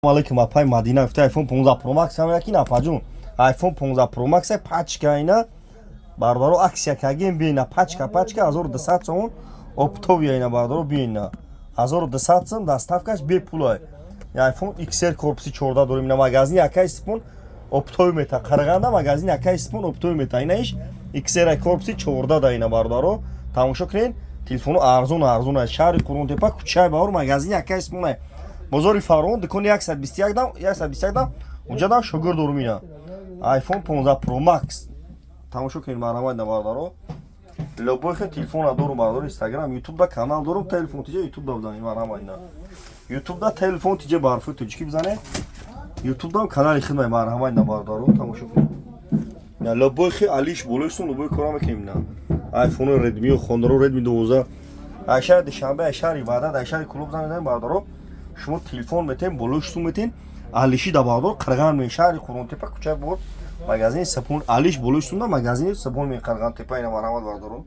Алейкум, апай Мадина. Гуфта, iPhone 15 Pro Max ҳам яки напаҷун. iPhone 15 Pro Max пачка ина, бародаро, акция кагем, биена, пачка, пачка 1200 сомон, оптовый ина, бародаро, биена, 1200 сом, доставкаш бепулай. iPhone XR корпуси 14 дорем ина, магазин якай сипон оптовый мета Қарағанда, магазин якай сипон оптовый мета. Ина иш XR корпуси 14 да ина, бародаро, тамошо кунед, телефону арзон, арзон аст. Шаҳри Қурғонтепа, кӯчаи Баҳор, магазин якай сипон, бозори Фаровон, дукони 121 дам, 121 дам, унҷа дам шогирд дорум. Ина iPhone 15 Pro Max тамошо кунед, марҳамат на, бародаро. Любой хел телефона дорум, бародаро. Instagram, YouTube да канал дорум, Телефон тиҷа YouTube да бизанед, марҳамат на. YouTube да Телефон тиҷа ба ҳарфи тоҷикӣ бизанед, YouTube дам канали хидмай, марҳамат на, бародаро, тамошо кунед. На, любой хел алиш болоистон, любой кора мекунем. На, iPhone Redmi хондаро, Redmi 12, ай шаҳри Душанбе, ай шаҳри Ваҳдат, ай шаҳри Кулоб занед, бародаро, шумо телефон метен, болои метен, алиши да, бародор, Қирған ме, шаҳри Қурғонтепа, кӯчаи Бор, магазини Сапон, алиш болои сумда, магазини Сапон ме, Қирғантепа ина, марҳамат, бародаро.